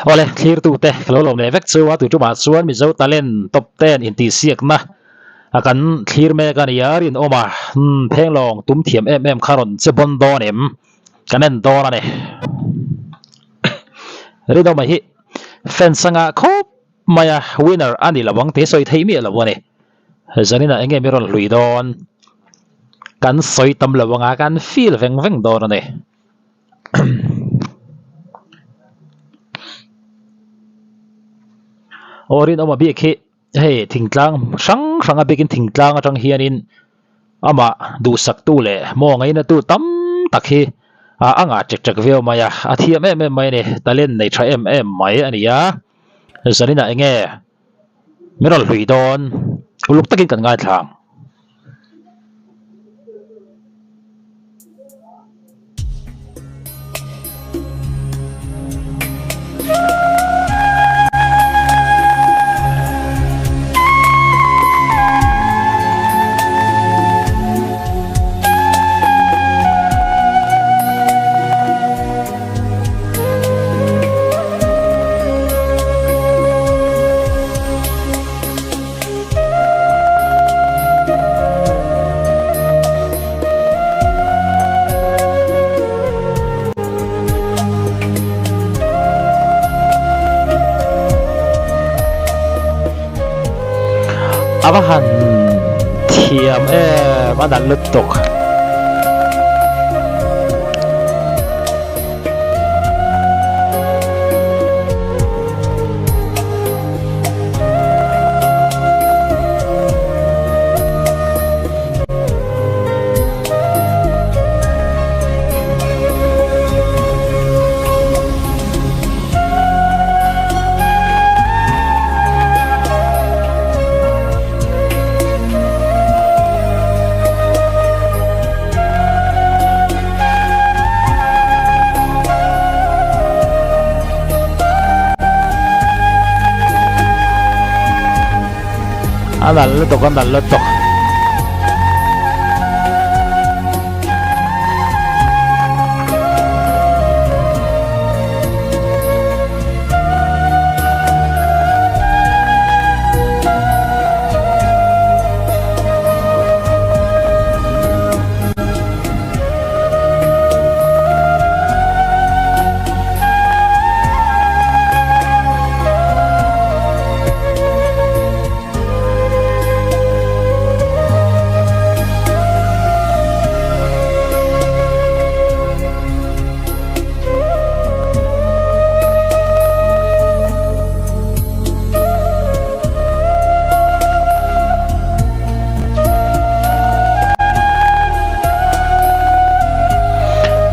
Awle, thlirtute ka lo lawm leh vek chu a, tuitumah chuan Mizo Talent Top Ten intihsiakna a kan thlir mek a ni a, rinawm a, umm phenglawng tum thiam em em kha rawn che bawn dawn em? Kan en dawn a ni. Rinawma hi fans anga khawp mai a, winner a ni lo ang tih sawi theih miah lo a ni. Zaninah eng nge mi rawn hlui dawn? Kan sawi tam lo anga kan feel veng veng dawn a ni. Aw rinawma bik hi hei thingtlang hrang hrang a bikin thingtlang atang hianin amah duhsaktu leh maw ngainatu tam tak hi a ngah ṭek ṭek viau mai a, a thiam em em mai a ni, talent nei ṭha em em mai a ni a, zaninah eng nge min rawn hlui dawn uluk takin kan ngaithla ang. A va han thiam em a nalh lutuk. A nalh lutuk a nalh lutuk.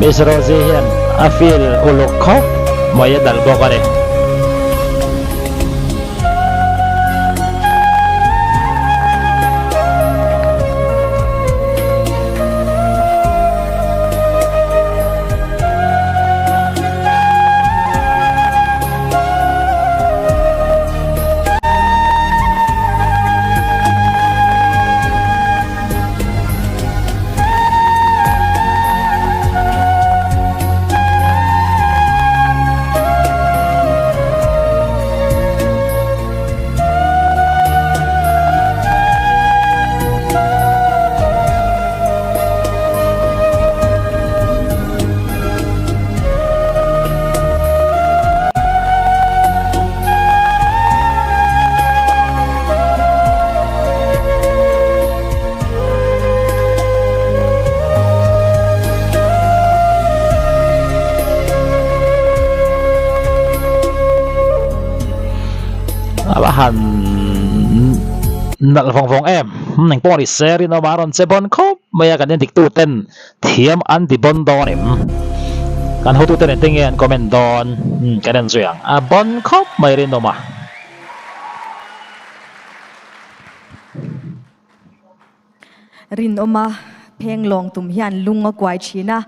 Miss Rosie hian a feel uluk khawp mai a dal bawk a ni. A va han nalh vawng vawng em eng pawh ni se rinawm a rawn che bawn khawp mai a kan endik tu ten thiam an ti bawn dawn em kan hotu ten engtin nge an comment dawn kan en zui ang a bawn khawp mai rinawm a. Rinawma pheng lawng tum hian lung a kuai thin a,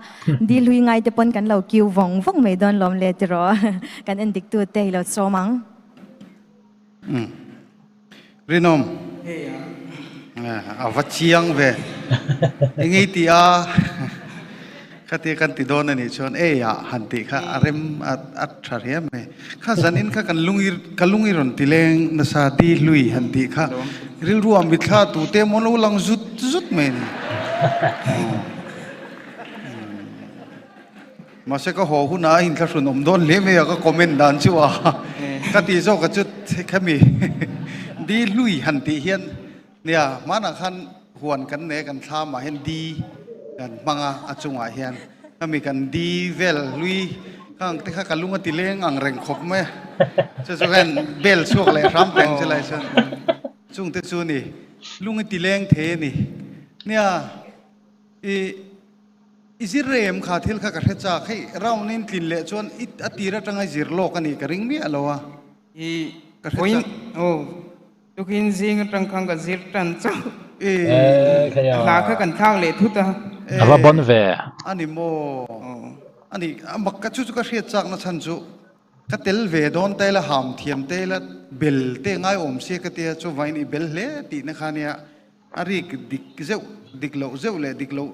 dil hui ngai te pawn kan lo kiu vawng vawng mai dawn lawm le tiraw kan en dik tu te hi lo sawm ang. Umm Rinawm a va chiang ve engei ti a. Khatia kan ti dawn a nih chuan ei ah han tih kha a rem a a tha hria mai. Kha zanin kha kan lung i ka lung i rawn ti leng nasa di hlui han tih kha rilru ah mithla tute emaw lo lang zut zut mai a ni. Mahse ka haw hunah a inthlahrun awm dawn hle mai a ka comment dan chu a ka tih zawk a chu khami di hlui han tih hian nia hmanah khan huan kan nei a kan thlamah hian di kan hmang a a chungah hian khami kan di vel hlui khang te kha ka lung a ti leng ang reng khawp mai a chu chu khan bel chhuak leh hram teng chu lai chuan chungte chu ni lung a ti leng thei a ni nia i I zir rem kha thil kha ka hre chak, hei round in tlin leh chuan i a tir atanga i zir lawk a nih ka ring miah lo a, I ka hre chak. Aw, tukin zing atang khan ka zir tan chauh. I. A hla kha kan thlak leh thut a. A va bon ve. A ni maw? A ni, a mak ka chu chu ka hriat chak na chhan chu ka tel ve dawn ta ila ham thiam te ila bel te ngai awm sia ka tia chuvain i bel hle tihna kha nia a rik dik zeuh dik loh zeuh leh dik loh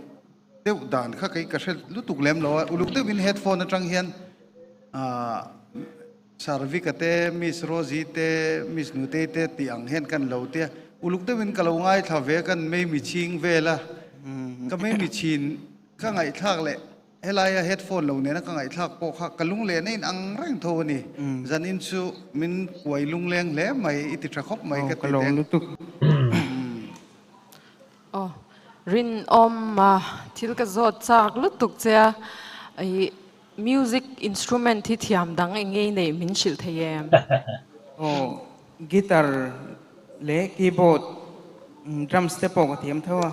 deuh dan kha kei ka hre lutuk lem lo a, uluk deuhin headphone atang hian aah Sarvika te, Miss Rosie te, Miss Nutei te tih ang hian kan lo tia, uluk deuhin ka lo ngaithla ve kan Mei-mi chhing vel a, ka Mei-mi chhin ka ngaihthlak leh helaia headphone lo nena ka ngaihthlak pawh kha ka lungleh na in ang reng tho a ni, zanin chu min kuai lungleng hle mai i ti tha khawp mai ka ti teng. Aw, rinawm a, thil ka zawt chak lutuk che a, i music instrument hi thiam dang eng nge i neih min hrilh thei em? Aw, guitar leh keyboard, drums te pawh ka thiam tho a.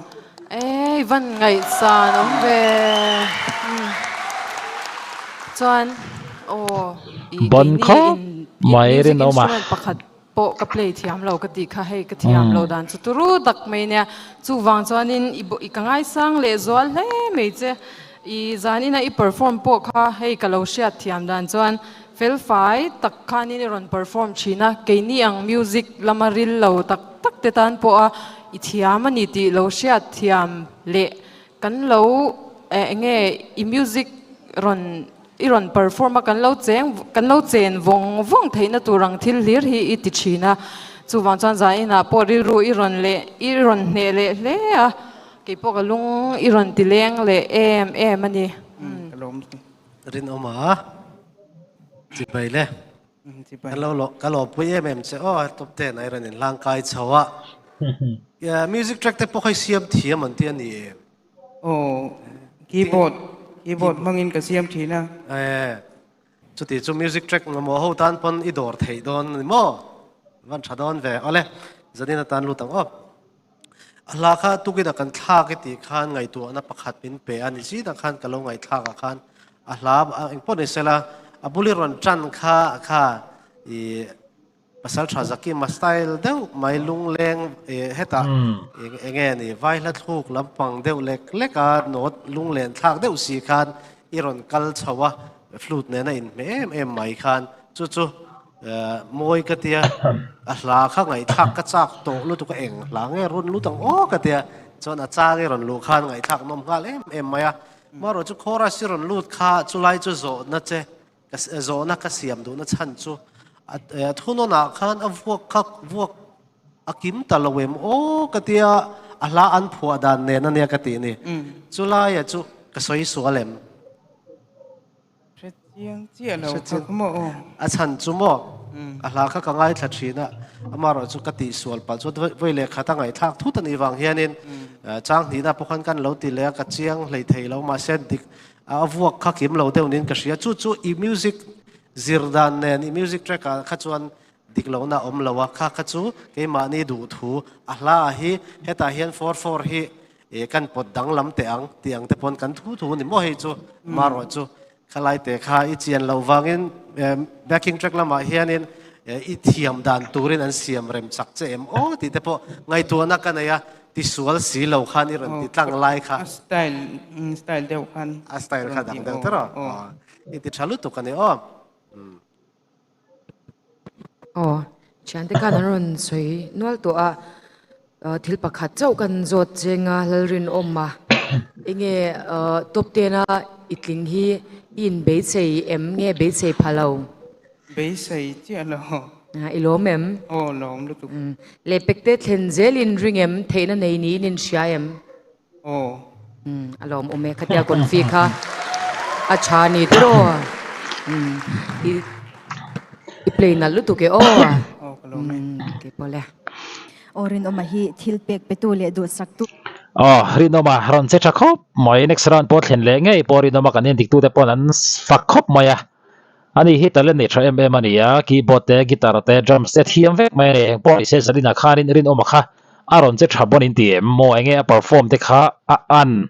Ei, van ngaihsan awm ve. Chuan, aw, i Bon keini khawp in mai music rinawm a. instrument pakhat pawh ka play thiam lo ka tih kha hei ka thiam lo dan chu turu tak mai nia chuvang chuanin i i ka ngaisang leh zual hle mai che i zanina i perform pawh kha hei ka lo hriat thiam dan chuan felfai tak khanin i rawn perform thin a keini ang music lama ril lo tak tak te tan pawha i thiam a ni tih lo hriat thiam leh Kan lo eh enge i music rawn i rawn perform a kan lo cheng kan lo chen vawng vawng theihna tur ang thil hlir hi i ti thin a, chuvang chuan zainah pawh rilru i rawn leh i rawn hneh leh hle a, keipawh ka lung i rawn ti leng leh em em a ni. Ka lawm chu. Rinawm a, chibai le. Chibai. Ka lo ka lawmpui em em che aw top ten a rawn inhlang kai chho a. Music track te pawh kha i siam thiam an ti a ni em? Aw, keyboard, keyboard hmangin ka siam thin a. Eh, chuti chu music track mamawh ho tan pawn i dawr theih dawn a ni maw? Van tha dawn ve. Awle, zanin atan lut ang aw. A hla kha tukin a kan thlak i tih khan ngaihtuahna pakhat min pe a ni zînah khan ka lo ngaihthlak ah khan a hla engpawh ni sela a bul i rawn ṭan kha kha i Pasalṭha Zakima style deuh mai lungleng hetah eng nge ni vaihla thluk lampang deuh lek lek a note lunglen thlak deuh si khan i rawn kal chho a flute nena inhmeh em em mai khan chu chu Mawi ka tia, a hla kha ngaihthlak ka chak tawh lutuk a, eng hla nge rawn lut ang aw ka tia, chuan a chang i rawn luh khan ngaihthlak nawm nghal em em mai a. Marawh chu chorus i rawn lut kha chulai chu zawhna che, zawhna ka siam duhna chhan chu a thunawnah khan a vuak kha vuak a kim ta lo em aw ka tia, a hla an phuah dan nen a nia ka tih ni. Chulaia chu ka sawi sual em? Hre chiang chiah lo kha kha maw aw. A chhan chu maw? A hla kha ka ngaithla thin a, amaherawh chu ka tihsual palh chuan vawi leh khat a ngaihthlak thut a nih vang hianin chang hnihna pawh khan kan lo ti leh a, ka chiang hlei thei lo mahse dik a vuak kha kim lo deuh niin ka hria. Chu chu i music zir dan nen i music track ah kha chuan dik lohna a awm lo a, kha kha chu keimahni duhthu a hla ah hi hetah hian 44 hi E kan pawt danglam teh ang tih ang te pawn kan thu thu ni maw hei chu marawh chu khalai te kha i chian loh vangin backing track lamah hianin i thiam dan turin an siam rem chak che em aw tih te pawh ngaihtuahna ka nei a tisual si lo khan i rawn ti tlang lai kha a style style deuh khan a style kha dang deuh tawh i ti tha lutuk a ni aw. Aw, thiante khan an rawn sawi nual tawh a, thil pakhat chauh kan zawt cheng a, Lalrinawma enge top ten a. i tling hi i inbeisei em nge beisei pha lo? Beisei chiah lo. I lawm em? Aw lawm lutuk. Lehpek te thlen zelin ring em? Theihna nei niin in hria em? Aw. Umm a lawm awm e khatia confi kha a tha ni te rawh umm i i play nalh lutuk e aw. Aw ka lawm e. Umm keipawh le. Aw Rinawma hi thil pek petu leh duhsaktu. Aw Rinawma rawn che tha khawp mai next round pawh thlen leh ngei pawh Rinawma kan en diktute pawn an fak khawp mai a ani hi talent nei tha em em a ni a keyboard te guitar te drums te thiam vek mai a ni engpawh nise Zalina khanin Rinawma kha A rawn che tha bawn in ti em maw enge a perform te kha a an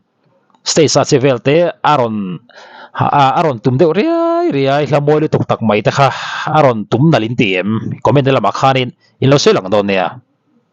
stage a che vel te a rawn a rawn tum deuh riai riai hla mawi lutuk tak mai te kha a rawn tum nalh in ti em comment te lamah khanin in lo sawi lang dawn nia.